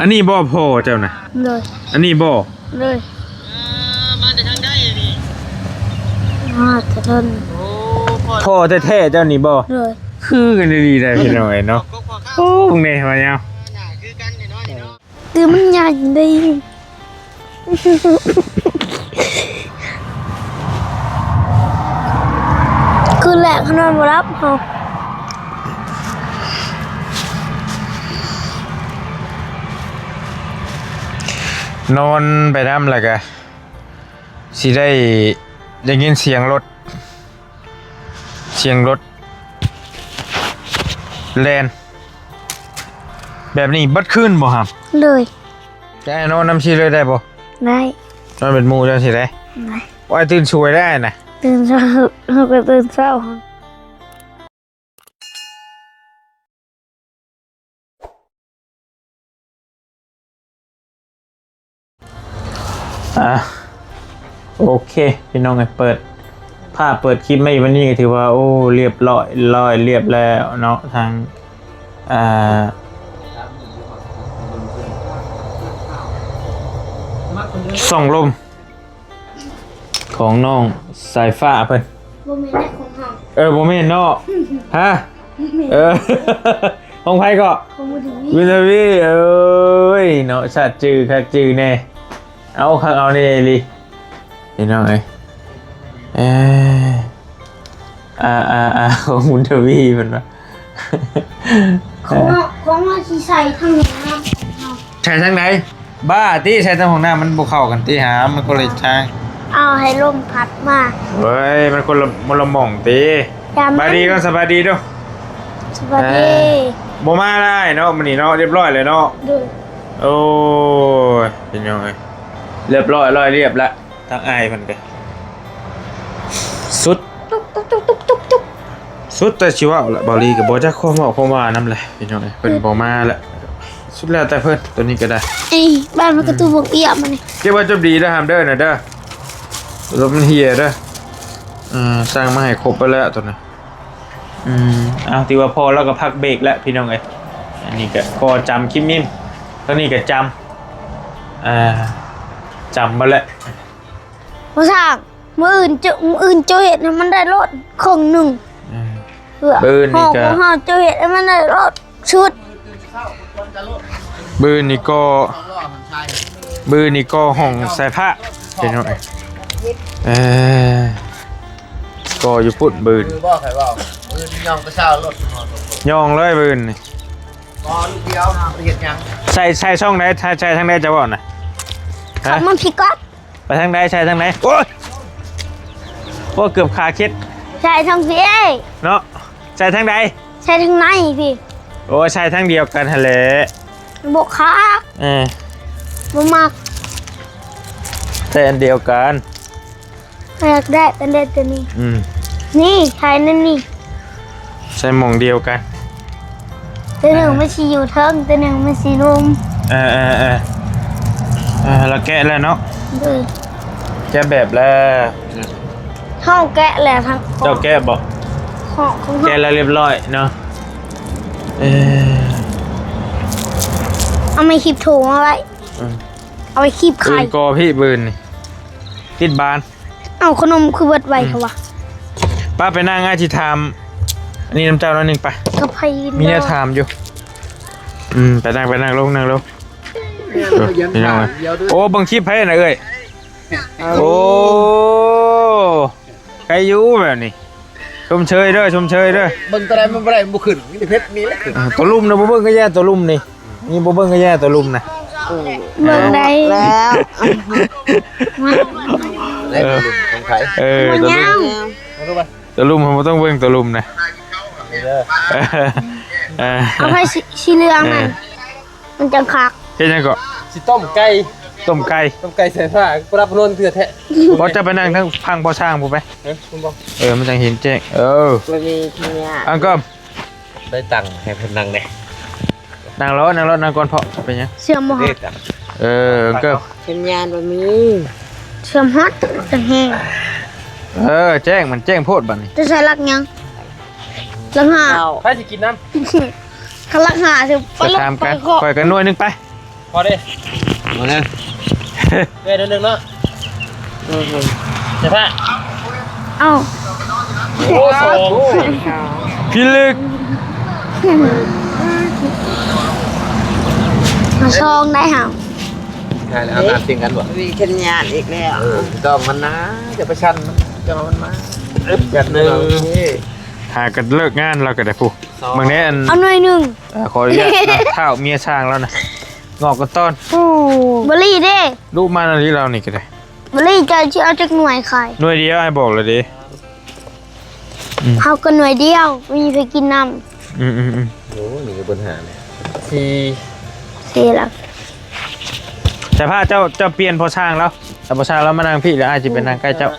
ອັນນີ້ບໍ່ພໍ່ເຈົ້ານະ? ໂດຍ. ອັນນີ້ບໍ່? ໂດຍ. ມາແຕ່ທາງໃດນີ້? ມາແຕ່ເທິງ. ໂອ້ ພໍ່ແທ້ໆເຈົ້ານີ້ບໍ່? ໂດຍ. ຄືກັນດີໆໄດ໋ພີ່ນ້ອງເອີຍເນາະ. ໂອ້ ເບິ່ງແດ່ວ່າຍາວ ຄືກັນແທ້ເນາະນີ້ເນາະ. ຄືມັນໃຫຍ່ເດ້. ຄືແລກເຮົານອນບໍ່ຫຼັບເຮົາ. ນອນໄປນຳແລ້ວກະຊິໄດ້ ໄດ້ຍິນສຽງລົດ ສຽງລົດແລ່ນແບບນີ້ເບິດຄືນບໍ່ຫຳ? ໂດຍ. ຈະໃຫ້ນອນນຳຊິເລີຍໄດ້ບໍ່? ໄດ້. ນອນເປັນໝູ່ຈັ່ງຊີ້ໄດ້? ໄດ້. ໂອ້ຍ ຕື່ນສວຍໄດ້ນະ. ຕື່ນເຊົ້າ ເຮົາກໍຕື່ນເຊົ້າ. ອ່າ ໂອເຄ ພີ່ນ້ອງເອີຍ ເປີດ ພາບເປີດຄລິບມາອີກວັນນີ້ກໍຖືວ່າ ໂອ້ ລຽບຮ້ອຍ ລອຍລຽບແລ້ວເນາະ ທາງ ອ່າ ຊ່ອງລົມ ຂອງນ້ອງສາຍຟ້າເພິ່ນ. ບໍ່ແມ່ນຂອງເຮົາ. ເອີ ບໍ່ແມ່ນເນາະ. ຮະ? ບໍ່ແມ່ນ. ເອີ ຂອງໃຜເກາະ? ຂອງບຸນທະວີ. ບຸນທະວີ ເອີຍເນາະ ຊາດຈື່ຄັກຈື່ແນ່ ເອົາຄັກເອົາແນ່ອີ່ຫຼີ ພີ່ນ້ອງເອີຍ. ເອີ ອ່າໆໆ ຂອງບຸນທະວີເພິ່ນວ່າ ຂອງເຮົາ ຂອງເຮົາຊິໃສ່ທາງນີ້ນະ. ໃສ່ທາງໃດ? ບ້າຕິ ໃສ່ທາງຫ້ອງນ້ຳມັນບໍ່ເຂົ້າກັນຕິຫາ ມັນຄົນລະທາງ. ເອົາໃຫ້ລົມພັດມາ. ເວີຍ ມັນຄົນລະ ຄົນລະໝ່ອງຕິ. ສະບາຍດີກ່ອນ ສະບາຍດີດູ. ສະບາຍດີ. ເອີ ບໍ່ມາຫຼາຍເນາະ ມື້ນີ້ເນາະ ລຽບຮ້ອຍແລ້ວເນາະ. ໂດຍ. ໂອ້ຍ ພີ່ນ້ອງເອີຍ ລຽບຮ້ອຍ ລອຍລຽບລະ. ທາງອ້າຍເພິ່ນກໍສຸດ ຕຸກໆໆໆໆ ສຸດແຕ່ຊິເວົ້າລະ ເບົາລີກໍບໍ່ຈັກຄວາມເວົ້າຄວາມວ່ານຳແຫຼະ ພີ່ນ້ອງເອີຍ ເພິ່ນບໍ່ມາລະ ສຸດແລ້ວແຕ່ເພິ່ນ. ໂຕນີ້ກໍໄດ້ ເອີຍ ບ້ານມັນກໍ ອືມ ຕູ້ບົກອຽມມັນນີ້ ເກັບໄວ້ຈົບດີເດີຫາມເດີນະເດີ ລົດມັນເຫ່ຍເດີ. ເອີ ສັ່ງມາໃຫ້ຄົບໄປແລ້ວໂຕນັ້ນ. ອືມ ເອົາ ຖືວ່າພໍ່ລາວກໍພັກເບຣກແລ້ວ ພີ່ນ້ອງເອີຍ. ອັນນີ້ກໍພໍຈຳຄລິບນີ້ ທາງນີ້ກໍຈຳ ອ່າ ຈຳເບິດແລ້ວ. ພໍ່ຊ່າງ ມື້ອື່ນເຈົ້າ ມື້ອື່ນເຈົ້າເຮັດໃຫ້ມັນໄດ້ໂລດເຄິ່ງໜຶ່ງ. ເອີ ເອີ ມື້ອື່ນນີ້ກໍ ຂອງເຮົາ ເຈົ້າເຮັດໃຫ້ມັນໄດ້ໂລດຊຸດ. ມື້ອື່ນນີ້ກໍ ມື້ອື່ນນີ້ກໍຫ້ອງສາຍຟ້າ ພີ່ນ້ອງເອີຍ. ເອີ ກໍຢູ່ພຸ້ນມື້ອື່ນ ຄືບໍ່ໃຜເວົ້າ ມື້ອື່ນຍ່ອງແຕ່ເຊົ້າໂລດ ຍ່ອງເລີຍມື້ອື່ນນີ້. ກໍລູກດຽວ ເຮັດຫຍັງ? ໃສ່ ໃສ່ຊ່ອງໃດ? ໃສ່ ໃສ່ທາງໃດຈະເວົ້ານະ? ຮະ? ມັນຜິດກະ ໄປທາງໃດ? ໃສ່ທາງໃດ? ໂອ້ຍ ໂອ້ ເກືອບຂາເຄັດ. ໃສ່ທາງພີ້ເນາະ. ໃສ່ທາງໃດ? ໃສ່ທາງໃນພີ້. ໂອ້ຍ ໃສ່ທາງດຽວກັນຫັ້ນແຫຼະ. ບໍ່ຄັກ. ເອີ ບໍ່ມັກ. ໃສ່ອັນດຽວກັນ. ຢາກໄດ້ເປັນເດັດຕົວນີ້. ອືມ ນີ້ ໃສ່ນັ້ນນີ້ ໃສ່ໝ່ອງດຽວກັນ. ຕົວໜຶ່ງມັນຊິຢູ່ເທິງ ຕົວໜຶ່ງມັນຊິລົງ. ເອີໆໆ ເອີ ລະແກະແລ້ວເນາະ. ໂດຍ ແກະແບບແລ້ວ. ເຮົາແກະແລ້ວທັງ ເຈົ້າແກະບໍ່? ຂອງ ຂອງເຮົາ ແກະແລ້ວລຽບຮ້ອຍເນາະ. ເອີ ເອົາໄມ້ຄີບຖົງມາໄວ້. ເອີ ເອົາໄວ້ຄີບໄຂ່. ປືນກໍພີ້ປືນນີ້ ຕິດບານ. ເອົາ ຂະໜົມຄືເບິດໄວແທ້ວະ? ອືມ ປ້າໄປນັ່ງ ອ້າຍຊິຖາມອັນນີ້ນຳເຈົ້າໜ້ອຍໜຶ່ງໄປ. ກັບໃຜ? ມີແນວຖາມຢູ່. ອືມ ໄປນັ່ງ ໄປນັ່ງລົງ ນັ່ງລົງ. ເອີ ພີ່ນ້ອງເອີຍ ໂອ້ ເບິ່ງຄລິບໃຜນະເອື້ອຍ? ໂອ້ ໃຄຢູ່ແບບນີ້. ຊົມເຊີຍເດີ ຊົມເຊີຍເດີ. ເບິ່ງຕົວໃດມັນບໍ່ໄດ້ ມັນບໍ່ຂຶ້ນ ມີແຕ່ເພັດນີ້ແຫຼະຂຶ້ນ. ເອີ ຕົວລຸ່ມນະ ບໍ່ເບິ່ງກໍແຍ່ ຕົວລຸ່ມນີ້. ນີ້ບໍ່ເບິ່ງກໍແຍ່ຕົວລຸ່ມນະ. ເອີ ເບິ່ງໄດ້ແລ້ວ. ເອີ ຕົວລຸ່ມຂອງໃຜ? ເອີ ຕົວລຸ່ມ ຕົວລຸ່ມບໍ່ຕ້ອງເບິ່ງ ຕົວລຸ່ມນະ. ເອີ ເອົາໃຜສີ ສີເຫຼືອງນັ້ນ ເອີ ມັນຈັ່ງຄັກ. ເຮັດຫຍັງເກາະ? ຊິຕົ້ມໄກ່ ຕົ້ມໄກ່ ຕົ້ມໄກ່ໃສ່ຟ້າ ບໍ່ຮັບນອນເທື່ອແທ້. ບໍ່ ເຈົ້າໄປນັ່ງທາງຝັ່ງພໍ່ຊ່າງພຸ້ນໄປ. ເອີ ມັນຈັ່ງເຫັນແຈ້ງ. ເອີ ບໍ່ມີຂະຫຍະ ອັງເກີ້ ໄດ້ຕັງໃຫ້ເພິ່ນນັ່ງແດ່. ນັ່ງໂລດ ນັ່ງໂລດ ນັ່ງກ່ອນເພາະ ເປັນຫຍັງ? ເຊື່ອມບໍ່ຮອດ. ເອີ ເກີ້ ສັນຍານບໍ່ມີ. ເຊື່ອມຮອດຈັ່ງແຮງ. ເອີ ແຈ້ງ ມັນແຈ້ງໂພດບັດນີ້. ຈະໃສ່ຫຼັກຫຍັງ? ຫຼັກຫ້າ. ໃຜຊິກິນນຳ? ຄັນຫຼັກຫ້າຊິໄປລົງໄປເຄາະ. ຂ້ອຍກໍໜ່ວຍໜຶ່ງໄປ. ພໍເດ້ ໝົດແລ້ວ ເດ້ໜຶ່ງເນາະ ອືມ ເຈົ້າພາບ ເອົ້າ ໂອ້ ສອງ ພິລຶກ ມາຊອງໄດ້ຫາ ໄດ້ແລ້ວ ເອົາຕາມເສັງກັນບໍ່? ມີຂະຫຍາດອີກແລ້ວ ເອີ ຕ້ອງມັນນາ ຢ່າໄປຊັນມັນ ຈະເອົາມັນມາ ອຶບ ຢ່າ ໜຶ່ງ ໂອເຄ ຫາກັນເລີກງານລາວກໍໄດ້ພຸ້ນ ສອງ ເບິ່ງແດ່ ອັນ ເອົາໜ່ວຍໜຶ່ງ ເອີ ຂໍອະນຸຍາດນະ ທ້າວເມຍຊ່າງລາວນະ ງອກກະຕອນ ໂອ້ ບໍລີເດ້ ດຸມານອີ່ຫຼີລາວນີ້ກໍໄດ້ ບໍລີ ເຈົ້າຊິເອົາຈັກໜ່ວຍຂາຍ? ໜ່ວຍດຽວ ອ້າຍບອກແລ້ວເດ້ ອືມ ເຮົາກໍໜ່ວຍດຽວ ບໍ່ມີໃຜກິນນຳ ອືມໆໆ ໂອ້ ນີ້ກໍເປັນຫາແຫຼະ ສີ່ ສີ່ລະ ແຕ່ພາເຈົ້າ ເຈົ້າປ່ຽນພໍ່ຊ່າງລາວ ແຕ່ພໍ່ຊ່າງລາວມານັ່ງພີ້ ແລ້ວອ້າຍຊິໄປນັ່ງໃກ້ເຈົ້າ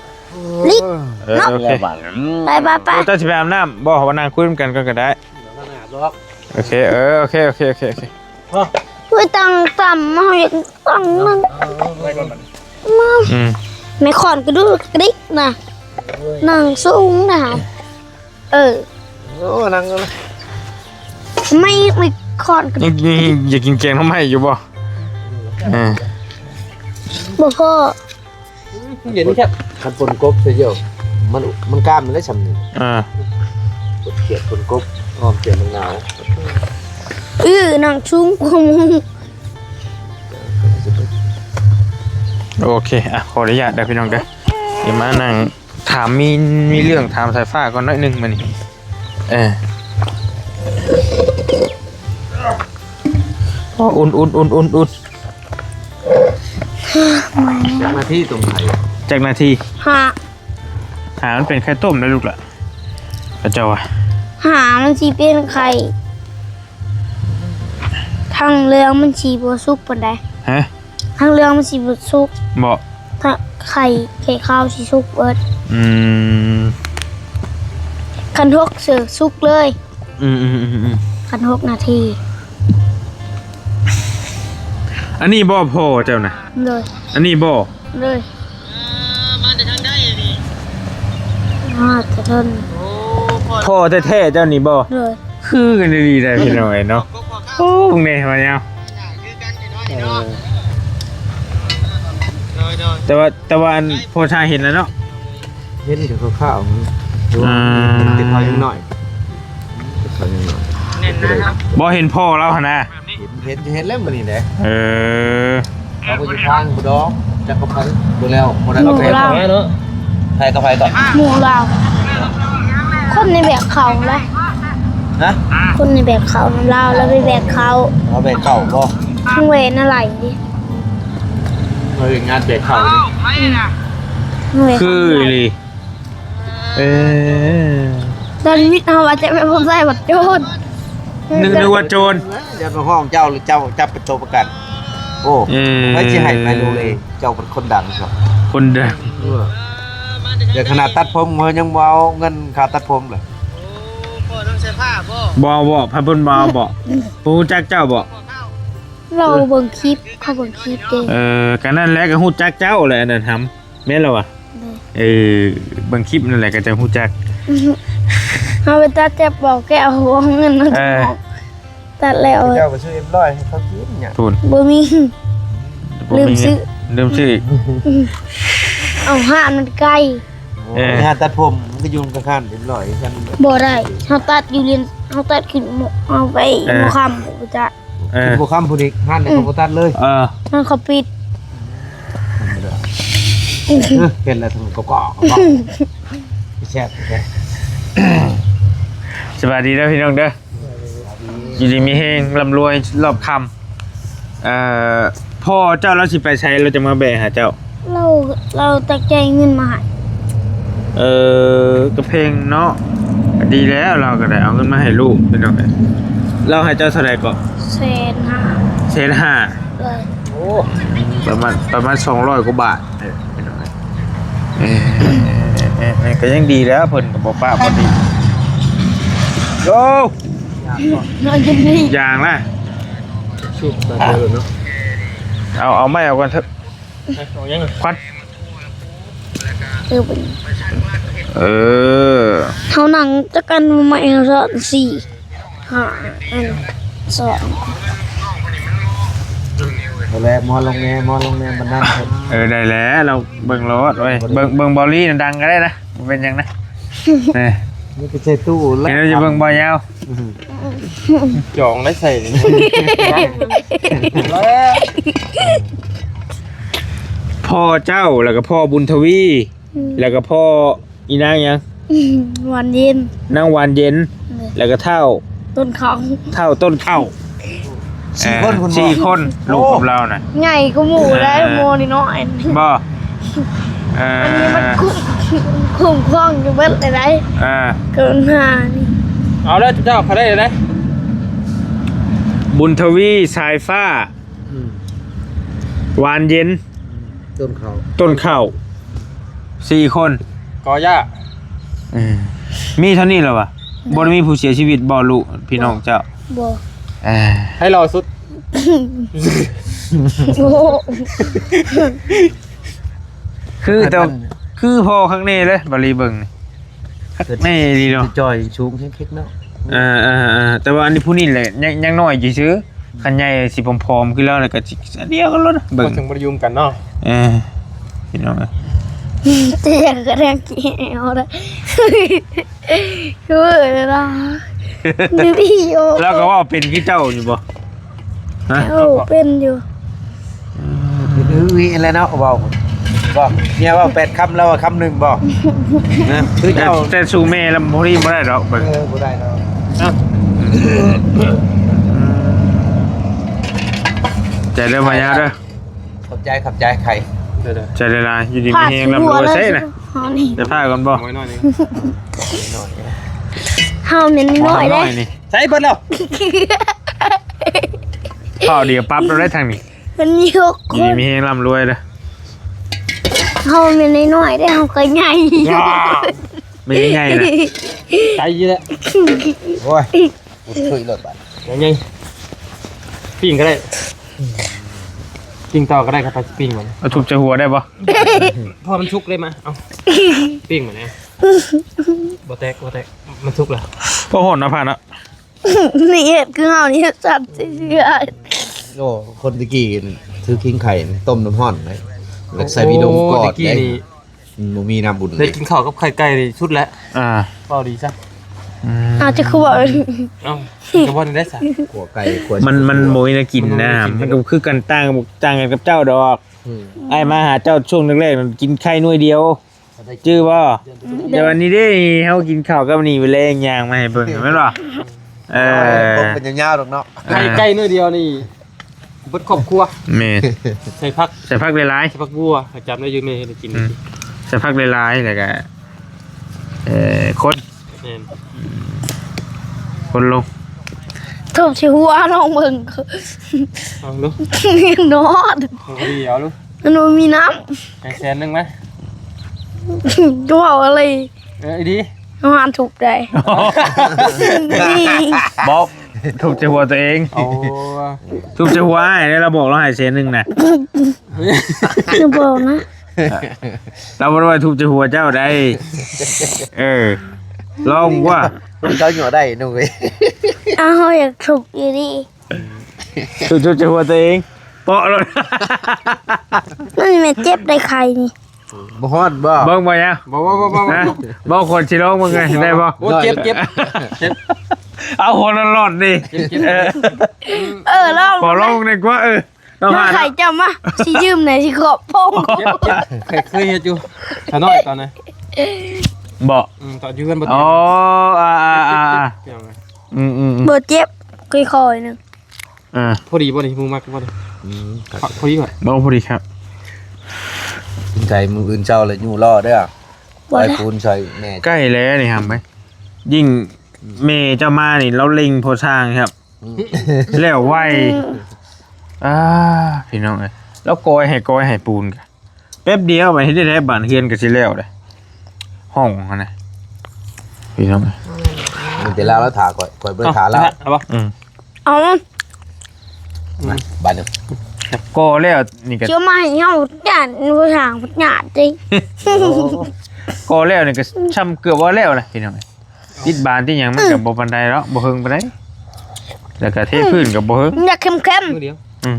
ລິກ ເອີ ເນາະ ໂອເຄ ໄປໆໆ ໂອ້ ເຈົ້າຊິໄປອາບນ້ຳບໍ່? ເຮົາມານັ່ງຄຸຍນຳກັນກ່ອນກໍໄດ້ ໂອເຄ ເອີ ໂອເຄ ໂອເຄ ໂອເຄ ໂອເຄ ໂອ້ຍ ຕັ້ງຕ່ຳ ເຮົາຢາກຕັ້ງນັ້ນ ອືມ ແມ່ຄ້ອນກະດຸກກະດິກນະ ນັ່ງສູງນະ ເອີ ໂອ້ ນັ່ງ ແມ່ ແມ່ຄ້ອນກະດິກ ຢາກ ຢາກກິນແກງໜໍ່ໄມ້ຢູ່ບໍ່? ເອີ ບໍ່ພໍ ເຢັນແທ້ ຄັນຝົນກົບໃສ່ເດີ ມັນ ມັນກ້າມໄດ້ຊ່ຳນີ້ ອ່າ ເຂດຝົນກົບ ອ້ອມເຂດມັນໜາວ ອື ນັ່ງສູງກວ່າໝູ່ ໂອເຄ ອ່ະ ຂໍອະນຸຍາດເດີພີ່ນ້ອງເດີ ດຽວມານັ່ງຖາມ ມີ ມີເລື່ອງຖາມສາຍຟ້າກ່ອນໜ້ອຍໜຶ່ງມື້ນີ້ ເອີ ອໍ ອຸ່ນໆໆໆໆ ຈັກນາທີຕົ້ມໄຂ່? ຈັກນາທີ? ຫ້າ ຫ້າ ມັນເປັນໄຂ່ຕົ້ມແລ້ວລູກຫຼະ ເຂົາເຈົ້າວ່າ ຫ້າ ມັນຊິເປັນໄຂ່ ທາງເຫຼືອງມັນຊິບໍ່ສຸກປານໃດ ຮະ? ທາງເຫຼືອງມັນຊິບໍ່ສຸກ ບໍ່ ຖ້າໄຂ່ ໄຂ່ຂາວຊິສຸກເບິດ ອືມ ຄັນຫົກເສີສຸກເລີຍ ອືມໆໆໆ ຄັນຫົກນາທີ ອັນນີ້ບໍ່ພໍ່ເຈົ້ານະ? ໂດຍ ອັນນີ້ບໍ່? ໂດຍ ມາແຕ່ເທິງ ພໍ່ແທ້ໆເຈົ້ານີ້ບໍ່? ໂດຍ ຄືກັນດີໆໄດ໋ພີ່ນ້ອງເອີຍເນາະ ໂອ້ ເບິ່ງແດ່ວ່າຍາວ ເອີ ແຕ່ວ່າ ແຕ່ວ່າອັນພໍ່ຊາຍເຫັນແລ້ວເນາະ ເຫັນແຕ່ຄາວໆ ອືມ ເຫັນແຕ່ຄາວຍັງນ້ອຍ ຄາວຍັງນ້ອຍ ບໍ່ເຫັນພໍ່ລາວຫັ້ນນະ ເຫັນ ເຫັນ ເຫັນແລ້ວມື້ນີ້ແຫຼະ ເອີ ເຂົາກໍຢູ່ທາງພຸ້ນດອກ ຈັກກັບໃຜ ບໍ່ແລ້ວ ບໍ່ໄດ້ ໝູ່ລາວ ເນາະ ໃຜກັບໃຜກ່ອນ? ໝູ່ລາວ ຄົນໃນແບກເຂົ້ານະ ຮະ? ຄົນໃນແບກເຂົ້ານຳລາວ ລາວໄປແບກເຂົ້າ ເອົາແບກເຂົ້າບໍ່? ທາງແວນະໄຫຼ ເຮັດງານແບກເຂົ້ານີ້ ອືມ ແວນະໄຫຼ ຄືອີ່ຫຼີ ເອີ ຕອນວິດເຮົາວ່າຈະແມ່ນຜູ້ຊາຍບັດໂຈນ ນຶກ ນຶກວ່າໂຈນ ຢ່າໄປຮ້ອງເຈົ້າ ຫຼືເຈົ້າຈັບເປັນໂຕປະກັນ ໂອ້ ເອີ ໃຜຊິໃຫ້ໄປໂລເລ ເຈົ້າເປັນຄົນດັງຊະ ຄົນດັງ ເອີ ແຕ່ຂະໜາດຕັດຜົມເຮົາຍັງບໍ່ເອົາເງິນຄ່າຕັດຜົມເລີຍ ບໍ່ເອົາບໍ່ ພາເພິ່ນບໍ່ເອົາບໍ່ ບໍ່ຮູ້ຈັກເຈົ້າບໍ່ ລາວເບິ່ງຄລິບ ເຂົາເບິ່ງຄລິບເດ້ ເອີ ກະນັ້ນແຫຼະ ກະຮູ້ຈັກເຈົ້າແຫຼະ ອັນນັ້ນຫຳ ແມ່ນລະວະ ໂດຍ ເອີ ເບິ່ງຄລິບນັ້ນແຫຼະກໍຈະຮູ້ຈັກ ເຮົາໄປຕັດແຈັບບອກແກ້ວ ເອົາເງິນມາ ເອີ ຕັດແລ້ວ ເຈົ້າໄປຊື້ເອັມຮ້ອຍໃຫ້ເຂົາກິນຫຍັງ ພຸ້ນ ບໍ່ມີ ລືມຊື້ ລືມຊື້ ເອົາ ຮ້ານມັນໄກ ເອີ ຮ້ານຕັດຜົມມັນກໍຢູ່ຂ້າງໆເອັມຮ້ອຍຄືກັນ ບໍ່ໄດ້ ເຮົາຕັດຢູ່ລຽນ ເຮົາຕັດຂຶ້ນ ເຮົາໄປ ເອີ ຫົວຄ່ຳ ບໍ່ຈັກ ເອີ ກິນບໍ່ຄ່ຳພຸ້ນອີກ ຮ້ານນີ້ ອືມ ເຂົາບໍ່ຕັດເລີຍ ເອີ ຮ້ານເຂົາປິດ ທຳມະດາ ເອີ ເຫັນແລ້ວທຳກະກອກກະກອກ ແຊບແທ້ ສະບາຍດີເດີພີ່ນ້ອງເດີ ຢູ່ດີມີແຮງ ລ່ຳລວຍລອບຄ່ຳ ເອີ ພໍ່ເຈົ້າລາວຊິໄປໃສ ລາວຈະມາແບກຫາເຈົ້າ? ລາວ ລາວຕັກໃຈເງິນມາໃຫ້ ເອີ ກະເພງເນາະ ກະດີແລ້ວ ລາວກະໄດ້ເອົາເງິນມາໃຫ້ລູກ ພີ່ນ້ອງເອີຍ ລາວໃຫ້ເຈົ້າເທົ່າໃດເກາະ? ແສນຫ້າ ແສນຫ້າ ໂອ້ ປະມານ ປະມານສອງຮ້ອຍກວ່າບາດ ເອີ ພີ່ນ້ອງເອີຍ ເອີ ເອີ ເອີ ກະຍັງດີແລ້ວ ເພິ່ນກະບໍ່ປະບໍ່ຖິ້ມ ໂອ້ ນອນຈົນດີ ຢ່າງລະ ເອົາ ເອົາໄມ້ອອກກ່ອນເຖາະ ຄວັນ ເອີ ເອີ ເຮົານັ່ງຈັກອັນ ໄມ້ເຮົາຊ້ອນສີ່ ຫ້າອັນ ສອງ ແລ້ວ ໝໍລົງແດ່ ໝໍລົງແດ່ ບັນດານ ເອີ ໄດ້ແລ້ວ ລາວເບິ່ງໂລດເວີຍ ເບິ່ງ ເບິ່ງເບົາລີນະ ດັງກໍໄດ້ນະ ບໍ່ເປັນຫຍັງນະ ນີ້ ນີ້ໄປໃສ່ຕູ້ແລ້ວ ເຫັນແລ້ວຈະເບິ່ງເບົາຍາວ ອືມ ຈອງໄດ້ໃສ່ນີ້ ພໍ່ເຈົ້າ ແລ້ວກໍພໍ່ບຸນທະວີ ອືມ ແລ້ວກໍພໍ່ ອີນາງຫຍັງ? ຫວານເຢັນ ນາງຫວານເຢັນ ແລ້ວກໍທ້າວຕົ້ນເຂົ້າ ທ້າວຕົ້ນເຂົ້າ ສີ່ຄົນ ເອີ ສີ່ຄົນ ລູກຂອງລາວນະ ໃຫຍ່ກວ່າໝູ່ໄດ໋ ເອີ ໝໍນີ້ນ້ອຍ ບໍ່ ເອີ ອັນນີ້ມັນຄຸ້ມ ຄຸ້ມຄອງຢູ່ເບິດເລີຍໄດ໋ ເອີ ເກີນຫານີ້ ເອົາເດີເຈົ້າ ເຂົາໄດ້ເລີຍ ບຸນທະວີ ສາຍຟ້າ ອືມ ຫວານເຢັນ ອືມ ຕົ້ນເຂົ້າ ຕົ້ນເຂົ້າ ສີ່ຄົນ ກໍຢ່າ ເອີ ມີເທົ່ານີ້ແຫຼະຫວາ? ບໍ່ໄດ້ມີຜູ້ເສຍຊີວິດບໍ່ ລູກພີ່ນ້ອງເຈົ້າ? ບໍ່ ເອີ ໃຫ້ລໍສຸດ ໂອ້ ຄືແຕ່ ຄືພໍ່ຄັກແນ່ເລີຍ ບາລີເບິ່ງນີ້ ແມ່ນອີ່ຫຼີເນາະ ຈ່ອຍສູງເຮັກໆເນາະ ເອີໆໆ ແຕ່ວ່າອັນນີ້ຜູ້ນີ້ແຫຼະ ຍັງ ຍັງນ້ອຍຢູ່ຊື່ ຄັນໃຫຍ່ຊິຜອມໆຄືລາວແລ້ວກໍຊິອັນດຽວກັນໂລດ ເບິ່ງ ເຂົາຈຶ່ງບໍ່ໄດ້ຢູ່ນຳກັນເນາະ ເອີ ພີ່ນ້ອງເອີຍ ແຕ່ກໍໄດ້ກິນເອົາໄດ້ ຄືເວລາ ລາວກໍເວົ້າເປັນຄືເຈົ້າຢູ່ບໍ່? ຮະ ໂອ້ ເປັນຢູ່ ອືມ ເປັນອຶອີແລ້ວເນາະ ເວົ້າ ບໍ່ ເມຍເວົ້າແປດຄຳ ລາວວ່າຄຳໜຶ່ງບໍ່? ນະ ຄືເຈົ້າ ແຕ່ ແຕ່ສູ້ແມ່ລຳບໍ່ໄດ້ ບໍ່ໄດ້ດອກ ເອີ ບໍ່ໄດ້ດອກ ເອົ້າ ໃຈເດີ ພະຍາເດີ ຂອບໃຈ ຂອບໃຈ ໄຂ່ ໃຈຫຼາຍໆ ຢູ່ດີມີແຮງ ລ່ຳລວຍໃສນະ ເຮົານີ້ ຈະພາກັນບໍ່? ເຮົາແມ່ນນ້ອຍເດ້ ໃສ່ເບິດແລ້ວ ເຂົ້າດຽວປັບລາວໄດ້ທາງນີ້ ມັນມີຫົກຄົນ ມີແຮງລ່ຳລວຍເດີ ເຮົາແມ່ນນ້ອຍໆເດ້ ເຮົາກໍໃຫຍ່ ແມ່ນໃຫຍ່ນະ ໃຈຢູ່ແລ້ວ ໂອ້ຍ ອຸດເຄີຍໂລດບາດ ໃຫຍ່ ປີ້ງກໍໄດ້ ປີ້ງຕໍ່ກໍໄດ້ ຄັນໄປປີ້ງມັນ ເອົາທຸບໃສ່ຫົວໄດ້ບໍ່? ພໍມັນສຸກເລີຍ ມາ ເອົາ ປີ້ງມັນ ບໍ່ແຕກ ບໍ່ແຕກ ມັນສຸກແລ້ວ ພໍຮ້ອນນະ ຜ່ານນະ ນີ້ເຮັດຄືເຮົານີ້ ເຮັດສັນຕິເຊື່ອ ໂອ້ ຄົນຕະກີ້ຖືຄິງໄຂ່ຕົ້ມນ້ຳຮ້ອນໄວ້ ແລ້ວໃສ່ມີດົງກອດ ໂອ້ ຕະກີ້ນີ້ ອືມ ບໍ່ມີນ້ຳອຸ່ນ ໄດ້ກິນເຂົ້າກັບໄຂ່ໄກ່ນີ້ສຸດແລ້ວ ອ່າ ເວົ້າດີຊະ ອືມ ອາດຈະຄືວ່າ ເອົ້າ ກໍບໍ່ໄດ້ຊະ ຂົ້ວໄກ່ ຂົ້ວ ມັນ ມັນບໍ່ມີແນວກິນນະ ມັນບໍ່ມີແນວກິນ ມັນກໍຄືກັນ ຕ່າງ ຕ່າງກັນກັບເຈົ້າດອກ ອືມ ອ້າຍມາຫາເຈົ້າຊ່ວງແລກໆ ກິນໄຂ່ໜ່ວຍດຽວ ຈື່ບໍ່? ແຕ່ວ່ານີ້ເດ້ ເຮົາກິນເຂົ້າກັບນີ້ ມື້ແລງຍ່າງມາໃຫ້ເບິ່ງ ແມ່ນບໍ່? ເອີ ເອີ ບໍ່ເປັນຍາວໆດອກເນາະ ເອີ ໄຂ່ໄກ່ໜ່ວຍດຽວນີ້ ເບິດຄອບຄົວ ແມ່ນ ໃສ່ຜັກ ໃສ່ຜັກຫຼາຍໆ ໃສ່ຜັກບົວ ໃຫ້ຈຳໄດ້ຢູ່ ແມ່ເຮັດໃຫ້ກິນ ອືມ ໃສ່ຜັກຫຼາຍໆ ແລ້ວກະ ເອີ ຄົນ ແມ່ນ ຄົນລົງ ທຸບໃສ່ຫົວລອງເບິ່ງ ລອງດູ ນອນ ເອົາດີ ເອົາດູ ມັນບໍ່ມີນ້ຳ ໃຫ້ແສນໜຶ່ງມາ ເວົ້າອະໄລ ເອີ ອີ່ດີ ເຮົາຫາທຸບໄດ້ ນີ້ ບໍ່ ທຸບໃສ່ຫົວຕົວເອງ ໂອ້ ທຸບໃສ່ຫົວອ້າຍ ແລ້ວລາວບອກລາວໃຫ້ແສນໜຶ່ງນະ ຢ່າບອກນະ ລາວບໍ່ໄດ້ວ່າທຸບໃສ່ຫົວເຈົ້າໃດ ເອີ ລອງວ່າ ເຈົ້າຫຍໍ້ໄດ້ໜູເອີຍ ອ້າວ ເຮົາຢາກທຸບອີ່ດີ ທຸບ ທຸບໃສ່ຫົວຕົວເອງ ເປາະໂລດ ມັນແມ່ນເຈັບໄດ້ໄຂ່ນີ້ ບໍ່ຮ້ອນບໍ່? ເບິ່ງບໍ່ຍາ ບໍ່ ບໍ່ ບໍ່ ບໍ່ ບໍ່ ບໍ່ ຄົນຊິລອງເບິ່ງໄງ ໄດ້ບໍ່? ໂອ້ ເຈັບ ເຈັບ ເຈັບ ເອົາຫົວຫຼອດໆນີ້ ເຈັບ ເຈັບ ເອີ ເອີ ລອງ ຂໍລອງດີກວ່າ ເອີ ລອງ ມາ ຫາ ໄຂ່ເຈົ້າມາ ຊິຢືມແດ່ ຊິຂອບໂພງ ເຈັບ ເຈັບ ເຄີຍ ເຄີຍເຮັດຢູ່ ຊະນ້ອຍຕອນນັ້ນ ບໍ່ ອືມ ຕອນຢູ່ເຮືອນບໍ່ ອໍ ອ່າ ອ່າ ອ່າ ເຈັບ ເຈັບ ອ່າ ເຈັບ ອືມ ອືມ ອືມ ບໍ່ເຈັບ ຄ່ອຍໆໜຶ່ງ ອ່າ ພໍດີບໍ່ນີ້ ໝູມັກບໍ່ນີ້? ອືມ ພໍດີບໍ່? ບໍ່ ພໍດີຄັບ ກິນໄກ່ມື້ອື່ນເຊົ້າແລ້ວຢູ່ລໍເດີ ບໍ່ ໄປ ລະ ປູນຊ່ອຍແມ່ ໃກ້ແລ້ວນີ້ຫຳເອີຍ ຍິ່ງ ອືມ ແມ່ເຈົ້າມານີ້ ລາວເລັ່ງພໍຊ່າງຄັບ ອືມ ແລ້ວໄວ ອືມ ອ່າ ພີ່ນ້ອງເອີຍ ລາວກອຍໃຫ້ ກອຍໃຫ້ປູນກະ ແປັບດຽວ ບາດເຮັດໄດ້ ບານເຮືອນກໍຊິແລ້ວເດ້ ຫ້ອງຫັ້ນນະ ພີ່ນ້ອງ ມີແຕ່ລາວ ລາວຖ້າຂ້ອຍ ຂ້ອຍບໍ່ໄດ້ຖ້າລາວ ເອົາບໍ່? ອືມ ເອົາ ມາ ບາດໜຶ່ງ ກໍແລ້ວນີ້ກໍ ຊິມາໃຫ້ເຮົາ ຢ້ານຜູ້ຊ່າງ ຍາດຕິ ໂອ້ ກໍແລ້ວນີ້ກໍຊ່ຳເກືອບວ່າແລ້ວນະ ພີ່ນ້ອງ ຕິດບານຕິດຫຍັງມັນກໍບໍ່ປານໃດດອກ ບໍ່ເຫິງປານໃດ ແລ້ວກໍເທພື້ນກໍບໍ່ເຫິງ ຢາກເຄັມໆ ມື້ດຽວ ອືມ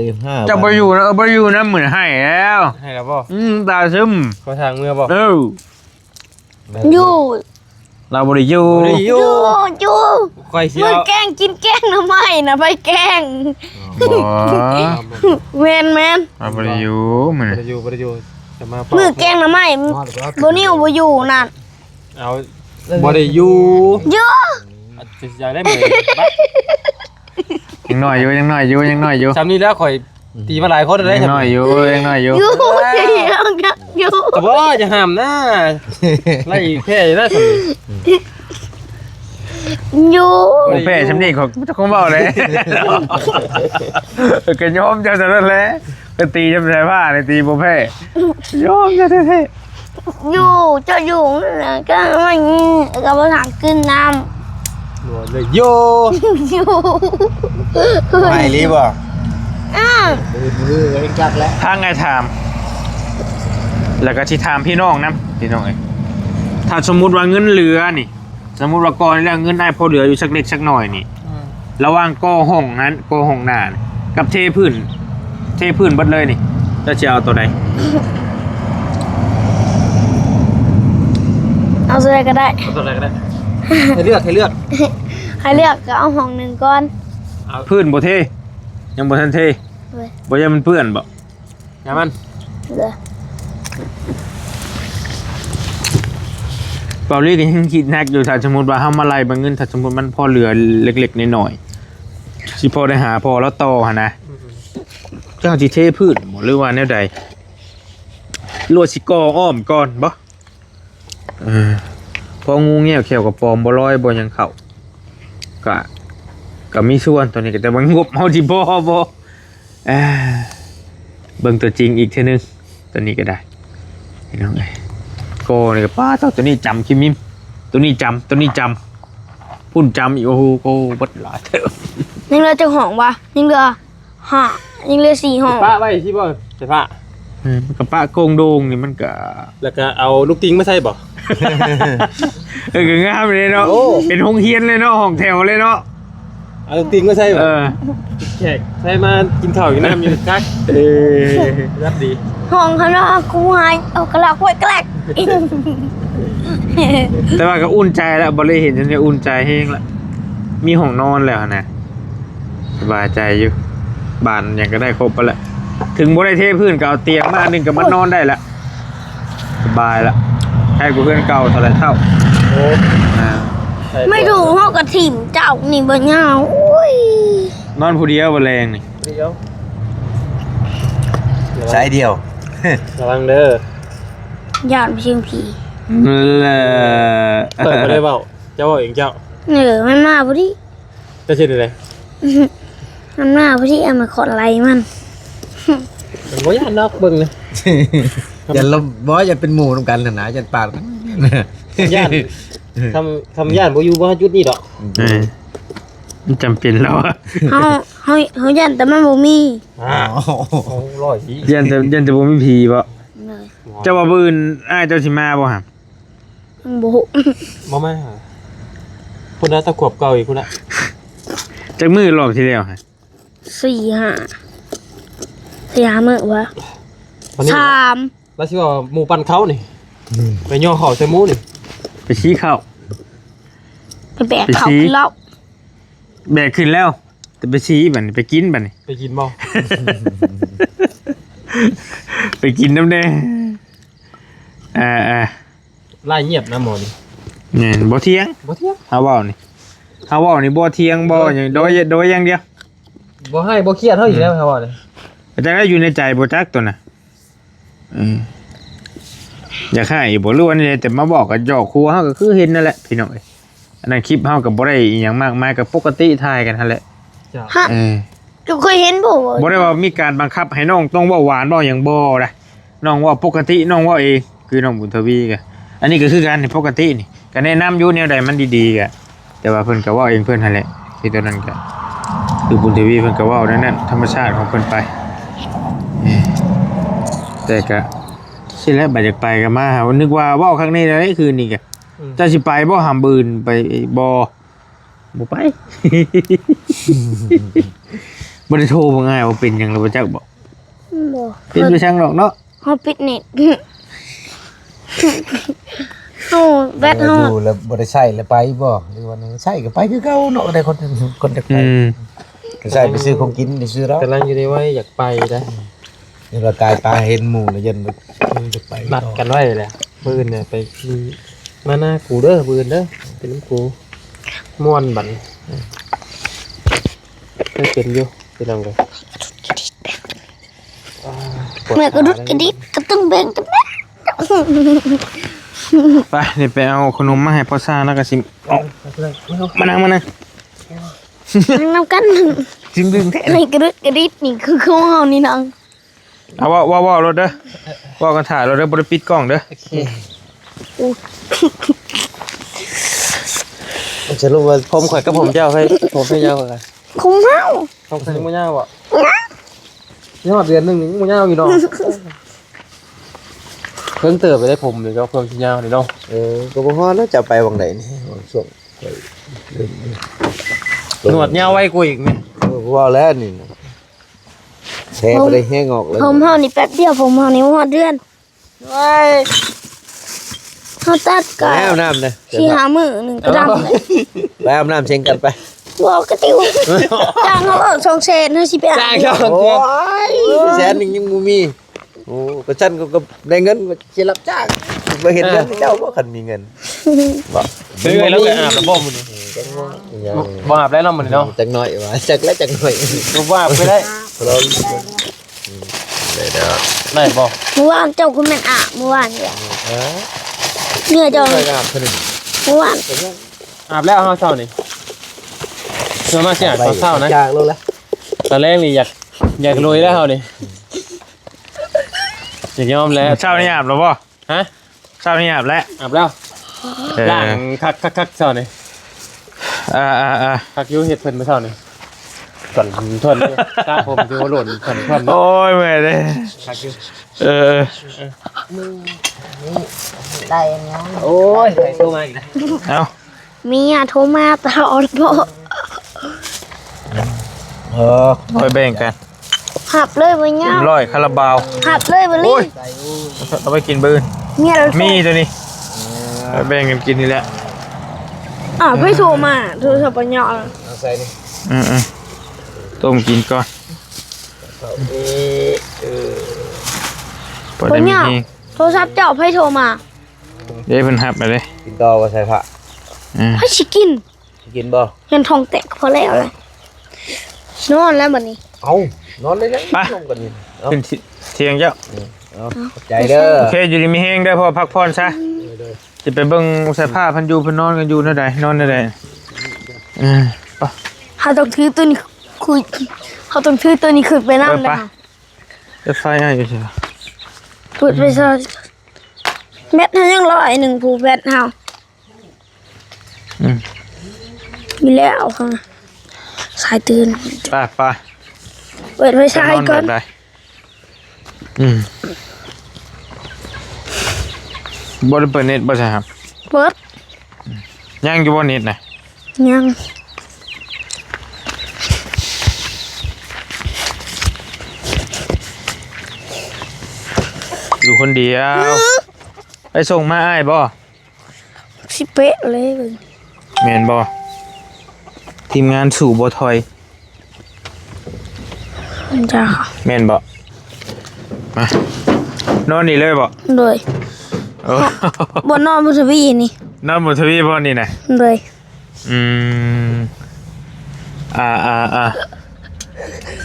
ຍ ห้า เจ้าบ่อยู่นะ เออ บ่อยู่นะ มื้อนี้ให้แล้ว ให้แล้วบ่ อืม ตาซึม ขอทางเมือบ่ เออ อยู่ ลาวบ่ได้อยู่ บ่ได้อยู่ อยู่ อยู่ ข้อยสิ มื้อ เอา แกง กินแกงหน่อไม้นะ ไปแกง บ่ แม่นๆ ลาวบ่ได้อยู่มื้อนี้ บ่ได้อยู่ บ่ได้อยู่ จะมาเป่า มื้อแกงหน่อไม้ บ่าวนิวบ่อยู่นั่น เอา บ่ได้อยู่ อยู่ จะสิได้มื้อนี้ บัด ยังน้อยอยู่ ยังน้อยอยู่ ยังน้อยอยู่ ส่ำนี้แล้วข้อย ตีมาหลายคนแล้ว ยังน้อยอยู่ ยังน้อยอยู่ อยู่ อยู่ อยู่ ก็บ่จะห้ามนะ ไล่แพ้อยู่นะ ส่ำนี้ อยู่ บ่แพ้ส่ำนี้ เขาเจ้าของเว้าเลย ก็ยอมเจ้าเท่านั้นแหละ ก็ตีส่ำสายฟ้านี่ ตีบ่แพ้ ยอมเจ้าแท้ ຢູ່ ເຈົ້າຢູ່ນັ້ນນະ ກໍມັນກໍບໍ່ທັນກິນນ້ຳ ບໍ່ໄດ້ຢູ່ ຢູ່ ໄໝ່ລີບໍ່? ອ້າວ ມື້ ມື້ເຮັດຈັກແລ້ວ ທາງອ້າຍຖາມ ແລ້ວກໍຊິຖາມພີ່ນ້ອງນຳ ພີ່ນ້ອງເອີຍ ຖ້າສົມມຸດວ່າເງິນເຫຼືອນີ້ ສົມມຸດວ່າກ່ອນນີ້ແລ້ວ ເງິນອ້າຍພໍເຫຼືອຢູ່ຈັກເລັກຈັກໜ້ອຍນີ້ ອືມ ລະຫວ່າງກໍ່ຫ້ອງຫັ້ນ ກໍ່ຫ້ອງໜ້າ ກັບເທພື້ນ ເທພື້ນເບິດເລີຍນີ້ ເຈົ້າຊິເອົາໂຕໃດ? ເອົາໂຕໃດກໍໄດ້ ເອົາໂຕໃດກໍໄດ້ ໃຫ້ເລືອກ ໃຫ້ເລືອກ ໃຫ້ເລືອກກໍເອົາຫ້ອງໜຶ່ງກ່ອນ ເອົາພື້ນບໍ່ເທ ຍັງບໍ່ທັນເທ ໂດຍ ບໍ່ຢ້ານມັນເປື້ອນບໍ່? ຢ່າມັນ ເອີ ເປົາລີກໍຍັງຄິດໜັກຢູ່ ຖ້າສົມມຸດວ່າເຮົາມາໄລ່ເບິ່ງເງິນ ຖ້າສົມມຸດມັນພໍເຫຼືອເລັກໆນ້ອຍໆ ຊິພໍໄດ້ຫາພໍ່ລາວຕໍ່ຫັ້ນນະ ອືມ ເຈົ້າຊິເທພື້ນບໍ່ ຫຼືວ່າແນວໃດ? ຫຼືວ່າຊິກໍ່ອ້ອມກ່ອນບໍ່? ເອີ ພໍງູແງວແຂ້ວກະປອມ ບໍ່ລອຍບໍ່ຫຍັງເຂົ້າ ກະ ກະມີສ່ວນ ໂຕນີ້ກະ ແຕ່ວ່າງົບເຮົາຊິພໍບໍ່? ເອີ ເບິ່ງຕົວຈິງອີກເທື່ອໜຶ່ງ ໂຕນີ້ກະໄດ້ ພີ່ນ້ອງເອີຍ ກໍນີ້ກະ ປ້າດ ໂຕນີ້ຈຳຄິມມິມ ໂຕນີ້ຈຳ ໂຕນີ້ຈຳ ພຸ້ນຈຳອີກ ໂອ້ໂຫ ກໍເບິດຫຼາຍເຕີບ ຍັງເຫຼືອຈັກຫ້ອງວະ? ຍັງເຫຼືອ ຫ້າ ຍັງເຫຼືອສີ່ຫ້ອງ ປະໄວ້ຊິບໍ່ ສາຍຟ້າ ເອີ ມັນກະປະໂກງໂດງນີ້ ມັນກະ ແລ້ວກະເອົາລູກຕິງມາໃສ່ບໍ່? ເອີ ກະງາມເລີຍເນາະ ໂອ້ ເປັນໂຮງຮຽນເລີຍເນາະ ຫ້ອງແຖວເລີຍເນາະ ເອົາລູກຕິງມາໃສ່ບໍ່? ເອີ ແຂກໃສ່ມາກິນເຂົ້າກິນນ້ຳຢູ່ຄັກ ເອີ ຮັບດີ ຫ້ອງເຮົາເນາະ ຄູໃຫ້ເອົາກະລາກໄວ້ແກລກ ແຕ່ວ່າກະອຸ່ນໃຈລະ ບໍ່ໄດ້ເຫັນຈັ່ງຊີ້ ອຸ່ນໃຈແຮງລະ ມີຫ້ອງນອນແລ້ວຫັ້ນນະ ສະບາຍໃຈຢູ່ ບານຫຍັງກະໄດ້ຄົບຫັ້ນແຫຼະ ເຖິງບໍ່ໄດ້ເທພື້ນກະເອົາຕຽງມາອັນໜຶ່ງກະມານອນໄດ້ລະ ສະບາຍລະ ໃຫ້ກວ່າເຮືອນເກົ່າເທົ່າໃດເທົ່າ ໂອ້ ອ່າ ໄມ່ຖືກ ເຮົາກະຖິ້ມເຈົ້ານີ້ບໍ່ຍາວ ໂອ້ຍ ນອນຜູ້ດຽວບໍ່ແລງນີ້ ຜູ້ດຽວ ສາຍດຽວ ລະວັງເດີ ຢ້ານເຊີງຜີ ນັ້ນແຫຼະ ຂ້ອຍບໍ່ໄດ້ເວົ້າ ເຈົ້າເວົ້າເອງເຈົ້າ ເອີ ມັນມາພໍດີ ເຈົ້າຊິເຮັດແນວໃດ? ມັນມາພໍດີ ເອົາໄມ້ຄ້ອນໄລ່ມັນ ມັນບໍ່ຢ້ານດອກ ເບິ່ງນະ ຢ້ານລະ ບໍ່ ຢ້ານເປັນໝູ່ນຳກັນຫັ້ນນະ ຢ້ານປາດກັນ ຢ້ານ ຄຳ ຄຳຢ້ານບໍ່ຢູ່ ບໍ່ຮອດຈຸດນີ້ດອກ ເອີ ມັນຈຳເປັນແລ້ວ ເຮົາ ເຮົາ ເຮົາຢ້ານແຕ່ມັນບໍ່ມີ ອ້າວ ໂອ້ ຮ້ອຍ ຢ້ານແຕ່ ຢ້ານແຕ່ບໍ່ມີຜີບໍ? ໂດຍ ເຈົ້າວ່າມື້ອື່ນອ້າຍເຈົ້າຊິມາບໍ່ຫະ? ຍັງບໍ່ຮູ້ ບໍ່ມາຫາ ພຸ້ນນະ ຕະຂວບເກົ່າອີກພຸ້ນນະ ຈັກມື້ລອບທີ່ແລ້ວຫະ? ສີ່ຫ້າ ສີ່ຫ້າມື້ວະ ສາມ ລາວຊິວ່າໝູ່ປັ່ນເຂົ້ານີ້ ອືມ ໄປຍໍເຂົ້າໃສ່ໝູ່ນີ້ ໄປຊີ້ເຂົ້າ ໄປແບກເຂົ້າຂຶ້ນເຫຼົ້າ ແບກຂຶ້ນແລ້ວ ແຕ່ໄປຊີ້ບັດນີ້ ໄປກິນບັດນີ້ ໄປກິນບໍ່? ໄປກິນນຳແດ່ ອ່າໆ ລາຍງຽບນະໝໍນີ້ ແມ່ນ ບໍ່ຖຽງ ບໍ່ຖຽງ ເຮົາເວົ້ານີ້ ເຮົາເວົ້ານີ້ບໍ່ຖຽງບໍ່ຫຍັງ ໂດຍ ໂດຍຢ່າງດຽວ ບໍ່ຮ້າຍບໍ່ຄຽດເຮົາອີກແລ້ວ ເຮົາເວົ້ານີ້ ແຕ່ລະຢູ່ໃນໃຈບໍ່ຈັກໂຕນະ ເອີ ຢາກຮ້າຍຢູ່ບໍ່ ຫຼືວ່າແນວໃດ ແຕ່ມາເວົ້າກັນຫຍອກຫົວເຮົາ ກໍຄືເຫັນນັ້ນແຫຼະພີ່ນ້ອງເອີຍ ອັນນັ້ນຄລິບເຮົາກໍບໍ່ໄດ້ອີ່ຫຍັງມາກມາຍ ກໍປົກກະຕິຖ່າຍກັນຫັ້ນແຫຼະ ເຈົ້າ ຮະ ເອີ ເຈົ້າເຄີຍເຫັນບໍ່? ບໍ່ໄດ້ວ່າມີການບັງຄັບໃຫ້ນ້ອງຕ້ອງເວົ້າຫວານເວົ້າຫຍັງບໍ່ນະ ນ້ອງເວົ້າປົກກະຕິ ນ້ອງເວົ້າເອງ ຄືນ້ອງບຸນທະວີກະ ອັນນີ້ກະຄືກັນ ປົກກະຕິນີ້ ກະແນະນຳຢູ່ ແນວໃດມັນດີໆກະ ແຕ່ວ່າເພິ່ນກະເວົ້າເອງເພິ່ນຫັ້ນແຫຼະ ທີ່ຕອນນັ້ນກະ ຄືບຸນທະວີເພິ່ນກະເວົ້າແນວນັ້ນ ທຳມະຊາດຂອງເພິ່ນໄປ ແຕ່ກະ ຊີ້ແຫຼະ ບາດຢາກໄປກະມາຫາ ນຶກວ່າເວົ້າຄັກແນ່ໃດ ຄືນນີ້ກະ ອືມ ເຈົ້າຊິໄປບໍ່ຫາ ບືນໄປບໍ່? ບໍ່ໄປ ບໍ່ໄດ້ໂທເບິ່ງອ້າຍວ່າເປັນຫຍັງແລ້ວບໍ່ຈັກບໍ່? ບໍ່ ເປັນໄປຊ່າງດອກເນາະ ເຮົາປິດເນັດ ເຮົາແບັດເຮົາ ເອີ ຢູ່ແລ້ວບໍ່ໄດ້ໃຊ້ແລ້ວໄປບໍ່ ຫຼືວ່າໃຊ້ກໍໄປຄືເກົ່າເນາະ ໄດ້ຄົນ ຄົນຈາກໄປ ອືມ ກໍໃຊ້ໄປຊື້ຂອງກິນ ໄປຊື້ດອກ ກຳລັງຢູ່ໃນໄວຢາກໄປໄດ໋ ນີ້ລະກາຍຕາເຫັນໝູ່ລະຢ້ານ ອືມ ຢາກໄປ ນັດກັນໄວ້ແຫຼະ ມື້ອື່ນນະໄປ ມານາກູເດີ ມື້ອື່ນເດີ ໄປນຳກູ ມ່ວນບັດນີ້ ເຄີຍເປັນຢູ່ ພີ່ນ້ອງເອີຍ ແມ່ກະດຸດກະດິດກະຕຶງເບັງກະແບງ ໄປ ນີ້ໄປເອົາຂະໜົມມາໃຫ້ພໍ່ຊາ ແລ້ວກະຊິອອກ ມານັ່ງ ມານັ່ງ ນັ່ງນຳກັນ ຈິງດຶງແທ້ ແມ່ກະດຸດກະດິດນີ້ຄືຂອງເຮົານີ້ນະ ເອົາ ເວົ້າ ເວົ້າ ເວົ້າໂລດເດີ ເວົ້າກັນຖ້າໂລດເດີ ບໍ່ໄດ້ປິດກ້ອງເດີ. ໂອເຄ ສະຫຼຸບວ່າຜົມຂ້ອຍກັບຜົມເຈົ້າ ໃຜຜົມໃຜຍາວກວ່າກັນ? ຜົມເຮົາ ຂອງຂ້ອຍຍັງບໍ່ຍາວບໍ? ຍັງ ຮອດເດືອນໜຶ່ງຍັງບໍ່ຍາວຢູ່ເນາະ. ເພິ່ງເຕີບໄປໄດ້ຜົມນີ້ເນາະ ເພິ່ງຊິຍາວນີ້ເນາະ. ເອີ ກໍບໍ່ຮອດແລ້ວ ຈະໄປຫວ່າງໃດນີ້ ຫວ່າງຊ່ວງ ໜວດຍາວໄວກວ່າອີກນີ້. ເອີ ເວົ້າແລ້ວນີ້ນະ ແຊໄປໄດ້ແຮງອອກເລີຍ. ຜົມເຮົານີ້ແປັບດຽວ ຜົມເຮົານີ້ບໍ່ຮອດເດືອນ. ໂອ້ຍ ເຮົາຕັດກໍ ໄປອາບນ້ຳເດີ ສີ່ຫ້າມື້ໜຶ່ງກໍດຳເລີຍ. ໄປອາບນ້ຳເສັງກັນໄປ. ບໍ່ກະຕິວ ຈ້າງເຮົາເອົາສອງແສນ ເຮົາຊິໄປອາບ. ຈ້າງສອງແສນ ໂອ້ຍ ແສນໜຶ່ງຍັງບໍ່ມີ. ໂອ້ ກໍຊັ້ນກໍ ກໍໄດ້ເງິນກໍຊິຮັບຈ້າງ ບໍ່ເຮັດເຮືອນໃຫ້ເຈົ້າບໍ່ ຄັນມີເງິນ. ບໍ່ ເອີ ແລ້ວໄປອາບແລ້ວບໍ່ມື້ນີ້? ຈັກໜ້ອຍ ບໍ່ອາບແລ້ວເນາະມື້ນີ້ເນາະ. ຈັກໜ້ອຍວ່າ ຈັກແລ້ວຈັກໜ້ອຍ ກໍວ່າໄປໄດ້. ໄດ້ດອກ ໄດ້ບໍ່? ມື້ວານເຈົ້າຄືແມ່ນອາບ ມື້ວານນີ້ ເອີ ເໜື່ອເຈົ້າ ເມື່ອວານ ອາບແລ້ວເຮົາເຊົ້ານີ້ ເພື່ອມາຊິອາບຕອນເຊົ້ານະ. ຢາກໂລດລະ ຕອນແລງນີ້ຢາກ ຢາກລຸຍແລ້ວເຮົານີ້ ຢາກຍອມແລ້ວ. ເຊົ້ານີ້ອາບແລ້ວບໍ່? ຮະ? ເຊົ້ານີ້ອາບແລ້ວ ອາບແລ້ວ. ເອີ ລ້າງຄັກໆໆ ເຊົ້ານີ້. ອ່າໆໆ ຄັກຢູ່ ເຮັດເພິ່ນມື້ເຊົ້ານີ້ ກວນທົນຢູ່ ສະຜົມຢູ່ໂລນ ກວນທົນ. ໂອ້ຍ ເມື່ອຍເດ້ ຄັກຢູ່. ເອີ ເອີ ໄດ້ຫຍັງ? ໂອ້ຍ ໃຜໂທມາອີກ? ເອົ້າ ເມຍໂທມາຕະຫຼອດບໍ? ເອີ ໄປແບ່ງກັນ ຮັບເລີຍບໍ່ຍາວ ຮ້ອຍຄາລາບາວ ຮັບເລີຍບໍ່ລີ. ໂອ້ຍ ເອົາໄປກິນມື້ອື່ນ ເມຍມີໂຕນີ້ ໄປແບ່ງກັນກິນນີ້ແຫຼະ. ອ້າວ ໃຜໂທມາ? ໂທລະສັບປະຍາ ເອົາໃສ່ນີ້ ອືມໆ ຕົ້ມກິນກ່ອນ. ເອີ ເອີ ພໍໄດ້ມີແຮງ. ໂທລະສັບເຈົ້າໃຜໂທມາ? ເດ້ ເພິ່ນຮັບແລ້ວເດ້ ກິນຕໍ່ບໍ່ໃສ່ພະ? ອືມ ໃຜຊິກິນ? ຊິກິນບໍ່? ເຫັນທ້ອງແຕກກໍພໍແລ້ວແຫຼະ ນອນແລ້ວບັດນີ້. ເອົ້າ ນອນໄດ້ແລ້ວ ໄປ ລົງກັນນີ້ ເອົ້າ ຂຶ້ນທຽງເຈົ້າ. ອືມ ເອົາ ຂອບໃຈເດີ ໂອເຄ ຢູ່ດີມີແຮງເດີ ພໍ່ ພັກຜ່ອນຊະ. ເອີ ໂດຍ ຊິໄປເບິ່ງໃສ່ຜ້າເພິ່ນຢູ່ ເພິ່ນນອນກັນຢູ່ແນວໃດ ນອນແນວໃດ. ເອີ ໄປ ເຮົາຕ້ອງຖືໂຕນີ້ ຄຸຍ ເຮົາຕ້ອງຖືໂຕນີ້ຂຶ້ນໄປນຳ. ເອີ ໄປ ແລ້ວ ເປີດໄຟອ້າຍຢູ່ໃສ? ເປີດໄຟໃສ່ ແບັດເຮົາຍັງຮ້ອຍໜຶ່ງ ຜູ້ແບັດເຮົາ. ອືມ ມີແລ້ວ ສາຍຕື່ນ ໄປ ໄປ ເປີດໄຟໃສ່ກ່ອນ. ອືມ ບໍ່ໄດ້ເປີດເນັດບໍ່ຊະ? ເປີດ. ຍັງຢູ່ບໍ່ເນັດນະ? ຍັງ ຢູ່ຄົນດຽວ. ໄປສົ່ງມາອ້າຍບໍ່? ຊິເປະເລີຍ ແມ່ນບໍ່? ທີມງານສູ້ບໍ່ຖອຍ. ເຈົ້າ ແມ່ນບໍ່? ມາ ນອນນີ້ເລີຍບໍ່? ໂດຍ ໂອ້ ບໍ່ນອນບຸນທະວີນີ້ ນອນບຸນທະວີບໍ່ນີ້ນະ? ໂດຍ ອືມ ອ່າໆ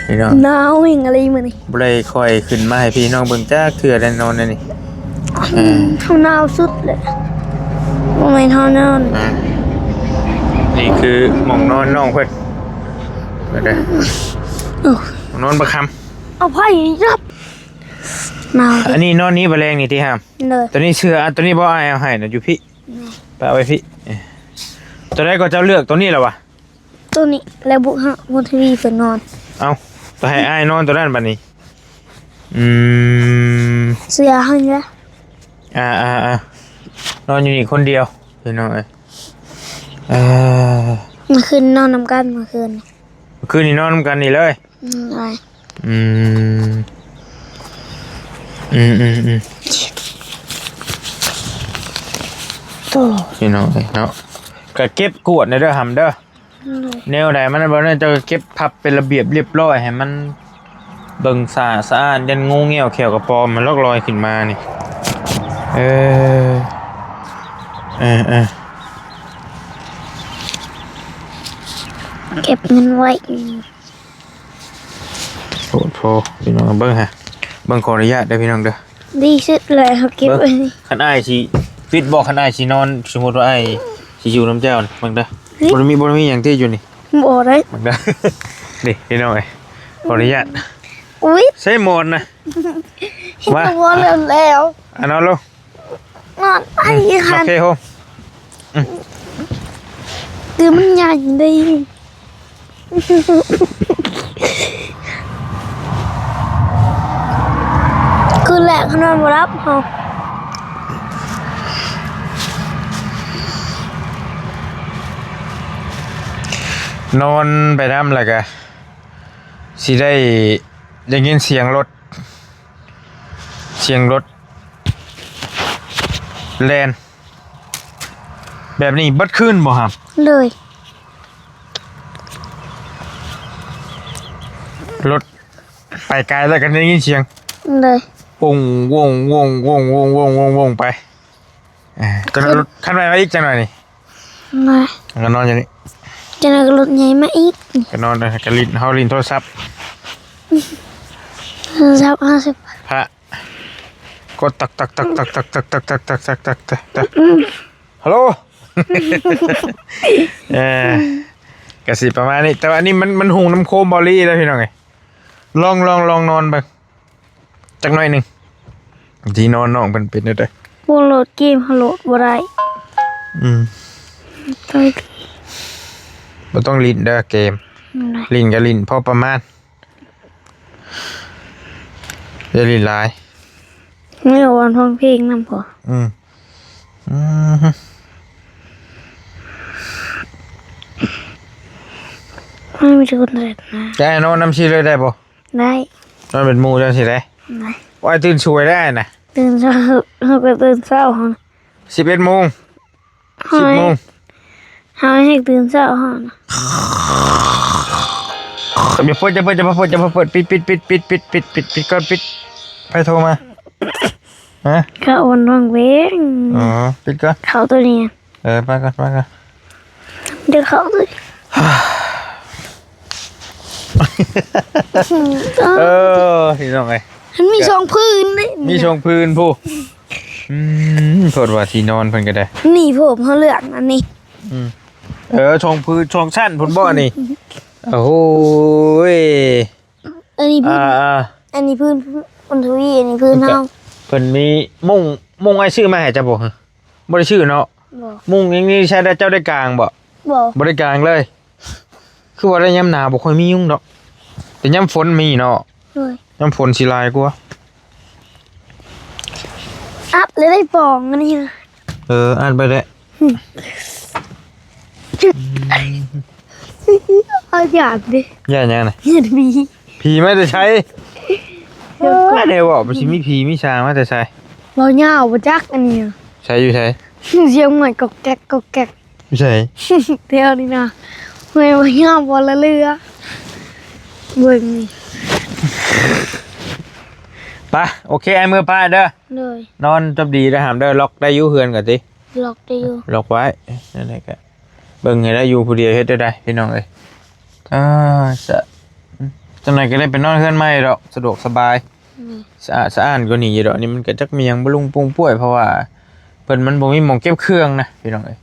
ໆ ພີ່ນ້ອງ ໜາວແຮງອີ່ຫຼີມື້ນີ້ ບໍ່ໄດ້ຄ່ອຍຂຶ້ນມາໃຫ້ພີ່ນ້ອງເບິ່ງຈັກເທື່ອໄດ໋ ນອນໃນນີ້. ເອີ ເຮົາໜາວສຸດແຫຼະ ບໍ່ແມ່ນເຮົານອນ. ອ່າ ນີ້ຄືໝ່ອງນອນນ້ອງເພິ່ນ ເບິ່ງເດີ ໂອ້ ນອນບັກຄຳ ເອົາໄຜຈັບ ໜາວ. ອັນນີ້ນອນນີ້ ບ່າແລງນີ້ຕິຫາມ. ໂດຍ ຕົວນີ້ເສື້ອ ຕົວນີ້ບໍ່ ອ້າຍເອົາໃຫ້ນະ ຢູ່ພີ້ ໄປເອົາໄວ້ພີ້. ຕົວໃດກໍເຈົ້າເລືອກ ຕົວນີ້ລະຫວາ? ຕົວນີ້ແຫຼະ ບຸກຫາ ບຸນທະວີເພິ່ນນອນ. ເອົ້າ ໄປໃຫ້ອ້າຍນອນຕົວນັ້ນບັດນີ້. ອືມ ເສື້ອໃຫ້ລະ. ອ່າໆໆ ນອນຢູ່ນີ້ຄົນດຽວ ພີ່ນ້ອງເອີຍ. ເອີ ມື້ຄືນນອນນຳກັນ ມື້ຄືນ ມື້ຄືນນີ້ນອນນຳກັນນີ້ເລີຍ. ອືມ ອືມ ອືມ ອືມ ອືມ ໂອ້ ພີ່ນ້ອງເອີຍເນາະ ກະເກັບກວດແດ່ເດີຫຳເດີ. ໂດຍ ແນວໃດມັນບໍ່ແນ່ ເຈົ້າກໍເກັບພັບເປັນລະບຽບລຽບຮ້ອຍ ໃຫ້ມັນເບິ່ງສະອາດສະອ້ານ. ຢ້ານງູເຫງົ້ຍແຂ້ວກະປອມມັນລອກລອຍຂຶ້ນມານີ້. ເອີ ເອີ ເອີ ເກັບເງິນໄວ້. ໂອ້ໂຫ ພີ່ນ້ອງເບິ່ງຫາ ເບິ່ງ ຂໍອະນຸຍາດເດີພີ່ນ້ອງເດີ. ດີສຸດແຫຼະ ເຮົາເກັບໄວ້ນີ້. ຄັນອ້າຍຊິປິດບໍ່ ຄັນອ້າຍຊິນອນ ສົມມຸດວ່າອ້າຍຊິຢູ່ນຳເຈົ້ານີ້ ເບິ່ງເດີ. ບໍ່ໄດ້ມີ ບໍ່ໄດ້ມີຫຍັງຕິຢູ່ນີ້. ບໍ່ໄດ້ ເບິ່ງເດີ ນີ້ພີ່ນ້ອງເອີຍ ຂໍອະນຸຍາດ. ອຸຍ ໃສ່ໝອນນະ ເຫັນ ວ່າ ແຕ່ວ່າແລ້ວ ອ່ະ ນອນລົງ ນອນໄປ ໂອເຄ ໂຮມ ຕື່ມໃຫຍ່ເດ້ ຄືແລກນອນບໍ່ຫຼັບເຮົາ ນອນໄປນຳແລ້ວກະ ຊິໄດ້ ໄດ້ຍິນສຽງລົດ ສຽງລົດແລ່ນ ແບບນີ້ເບິດຄືນບໍ່ຫຳ? ໂດຍ ລົດໄປໄກແລ້ວກໍໄດ້ຍິນສຽງ ໂດຍ ວົງ ວົງ ວົງ ວົງ ວົງ ວົງ ວົງ ວົງໄປ ອ່າ ຈະ ຄັນໄປມາອີກຈັກໜ່ອຍນີ້ ມາ ກໍນອນຢູ່ນີ້ ຈັກໜ່ອຍກໍລົດໃຫຍ່ມາອີກ ກໍນອນ ກໍຫຼິ້ນ ເຮົາຫຼິ້ນໂທລະສັບ ໂທລະສັບຫ້າສິບ ພະ ກົດຕັກໆໆໆໆໆ ອືມ ຮັລໂຫຼ ເອີ ກໍຊິປະມານນີ້ ແຕ່ວ່າອັນນີ້ມັນ ມັນຫຸງນຳໂຄມເບົາຫຼີແລ້ວ ພີ່ນ້ອງເອີຍ ລອງ ລອງ ລອງນອນເບິ່ງ ຈັກໜ້ອຍໜຶ່ງ ທີ່ນອນນ້ອງເພິ່ນເປັນແນວໃດ? ບໍ່ໂຫຼດເກມ ເຮົາໂຫຼດບໍ່ໄດ້ ອືມ ບໍ່ຕ້ອງຫຼິ້ນເດີເກມ ບໍ່ໄດ້ ຫຼິ້ນກໍຫຼິ້ນພໍປະມານ ຢ່າຫຼິ້ນຫຼາຍ ມີວອນຟັງເພງນຳພໍ ອືມ ອືມ ມັນມີແຕ່ຄົນແລດນະ ແກນອນນຳຊິເລີຍໄດ້ບໍ່? ໄດ້ ນອນເປັນໝູ່ຈັ່ງຊີ້ໄດ້ ໄດ້ ໂອ້ຍ ຕື່ນສວຍໄດ້ນະ ຕື່ນເຊົ້າ ເຮົາກໍຕື່ນເຊົ້າເຮົາ ສິບເອັດໂມງ ສິບໂມງ ເຮົາໃຫ້ຕື່ນເຊົ້າເຮົານະ ຢ່າເປີດ ຢ່າເປີດ ຢ່າເປີດ ຢ່າເປີດ ປິດ ປິດ ປິດ ປິດ ປິດ ປິດ ປິດ ປິດກ່ອນ ປິດ ໃຜໂທມາ ຮະ ເຂົາອ່ອນຮ້ອງເພງ ອໍ ປິດກ່ອນ ເຂົາໂຕນີ້ ເອີ ໄປກ່ອນ ໄປກ່ອນ ດຽວເຂົາ ເອີ ພີ່ນ້ອງເອີຍ ມັນມີສອງພື້ນເດ້ ມີສອງພື້ນພຸ້ນ ອືມ ໂພດວ່າທີ່ນອນເພິ່ນກໍໄດ້ ນີ້ ໂພດເຮົາເລືອກອັນນີ້ ອືມ ເອີ ສອງພື້ນ ສອງຊັ້ນພຸ້ນບໍ່ນີ້ ໂອ້ຍ ອັນນີ້ພື້ນ ອ່າໆ ອັນນີ້ພື້ນ ຄຸນທະວີ ອັນນີ້ພື້ນເຮົາ ເພິ່ນມີມຸ້ງ ມຸ້ງອ້າຍຊື້ມາໃຫ້ເຈົ້າບໍ່? ບໍ່ໄດ້ຊື້ເນາະ ບໍ່ ມຸ້ງຫຍັງນີ້ໃຊ້ໄດ້ ເຈົ້າໄດ້ກາງບໍ່? ບໍ່ ບໍ່ໄດ້ກາງເລີຍ ຄືວ່າໄດ້ຍາມໜາວບໍ່ຄ່ອຍມີຍຸງດອກ ແຕ່ຍາມຝົນມີເນາະ ໂດຍ ຍາມຝົນຊິຫຼາຍກວ່າ ອັດແລ້ວໄດ້ປອງອັນນີ້ ເອີ ອັດໄປແລ້ວ ອືມ ເຮົາຢ້ານເດ້ ຢ້ານຫຍັງນະ? ຢ້ານຜີ ຜີມາແຕ່ໃສ? ເອີ ແນວເວົ້າ ມັນຊິມີຜີມີສາງມາແຕ່ໃສ? ເວົ້າຍາວບໍ່ຈັກອັນນີ້ ໃສຢູ່ໃສ? ສຽງໄມ້ກອກແກກ ກອກແກກ ຢູ່ໃສ? ແຖວນີ້ນະ ເມື່ອຍບໍ່ຍອມບໍ່ລະເຫຼືອ ເບິ່ງນີ້ ໄປ ໂອເຄ ອ້າຍເມືອປະເດີ ໂດຍ ນອນຈົບດີເດີຫຳເດີ ລັອກໄດ້ຢູ່ເຮືອນກໍຕິ ລັອກໄດ້ຢູ່ ລັອກໄວ້ ນັ້ນແຫຼະ ກໍເບິ່ງໃຫ້ໄດ້ ຢູ່ຜູ້ດຽວເຮັດແນວໃດພີ່ນ້ອງເອີຍ ອ່າ ຈະ ຈັກໜ່ອຍກໍໄດ້ໄປນອນເຮືອນໃໝ່ດອກ ສະດວກສະບາຍ ອືມ ສະອາດສະອ້ານກວ່ານີ້ຢູ່ດອກ ນີ້ມັນກໍຈັກມີຫຍັງບໍ່ລຸງປຸງປ່ວຍ ເພາະວ່າເພິ່ນມັນບໍ່ມີໝ່ອງເກັບເຄື່ອງນະພີ່ນ້ອງເອີຍ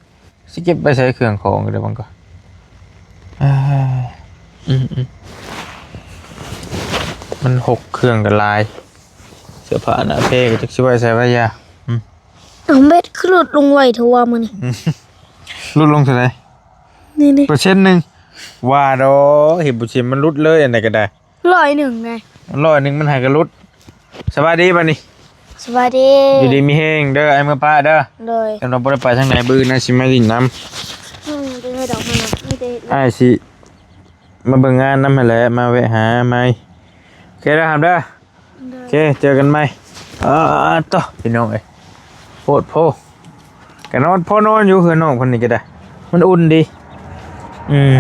ຊິເກັບໄປໃສເຄື່ອງຂອງ ດຽວເບິ່ງກ່ອນ ອ່າ ອືມໆ ມັນຫົກ ເຄື່ອງກໍຫຼາຍ ເສື້ອຜ້າໜ້າເພກໍຈັກຊິໄວ້ໃສໄວ້ຢາ ອືມ ເອົາ ແບັດຄືຫຼຸດລົງໄວແທ້ວ່າມື້ນີ້ ຫຼຸດລົງເທົ່າໃດ? ນີ້ໆ ເປີເຊັນໜຶ່ງ ວ່າດອກ ເຫັນບໍ່ເຊັນມັນຫຼຸດເລີຍ ອັນໃດກໍໄດ້ ຮ້ອຍໜຶ່ງໄງ ຮ້ອຍໜຶ່ງມັນໃຫ້ກໍຫຼຸດ ສະບາຍດີບັດນີ້ ສະບາຍດີ ຢູ່ດີມີແຮງເດີ ອ້າຍເມືອປະເດີ ໂດຍ ສຳລັບບໍ່ໄດ້ໄປທາງໃດ ມື້ອື່ນອ້າຍຊິມາຫຼິ້ນນຳ ອືມ ເປັນໄງດອກ ມີແຕ່ ອ້າຍຊິມາເບິ່ງງານນຳຫັ້ນແຫຼະ ມາແວະຫາໃໝ່ ໂອເຄເດີຫຳເດີ ໂອເຄ ເຈີກັນໃໝ່ ອາ ໂຕ ພີ່ນ້ອງເອີຍ ໂພດໂພ ກໍນອນ ພໍນອນຢູ່ເຮືອນນ້ອງເພິ່ນນີ້ກໍໄດ້ ມັນອຸ່ນດີ ອືມ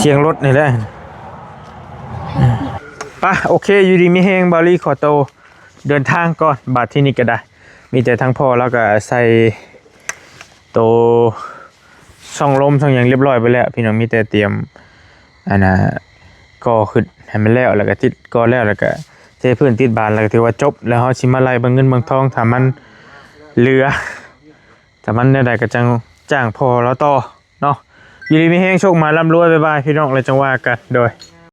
ສຽງລົດນີ້ແຫຼະ ອືມ ໄປ ໂອເຄ ຢູ່ດີມີແຮງ ບ່າວລີຂໍໂຕເດີນທາງກ່ອນ ບາດທີນີ້ກໍໄດ້ ມີແຕ່ທາງພໍ່ລາວກໍໃສ່ໂຕ ຊ່ອງລົມຊ່ອງຫຍັງຮຽບຮ້ອຍເບິດແລ້ວ ພີ່ນ້ອງ ມີແຕ່ຕຽມ ອັນນ່າ ກໍ່ຂຶ້ນໃຫ້ມັນແລ້ວ ແລ້ວກໍຕິດ ກໍ່ແລ້ວ ແລ້ວກໍເທພື້ນຕິດບານ ແລ້ວກໍຖືວ່າຈົບ ແລ້ວເຮົາຊິມາໄລ່ເບິ່ງເງິນເບິ່ງທອງ ຖ້າມັນເຫຼືອ ຖ້າມັນແນວໃດກໍຈັ່ງຈ້າງພໍ່ລາວຕໍ່ເນາະ ຢູ່ດີມີແຮງ ໂຊກໝານ ລ່ຳລວຍ ບາຍບາຍ ພີ່ນ້ອງ ແລ້ວຈັ່ງວ່າກັນ ໂດຍ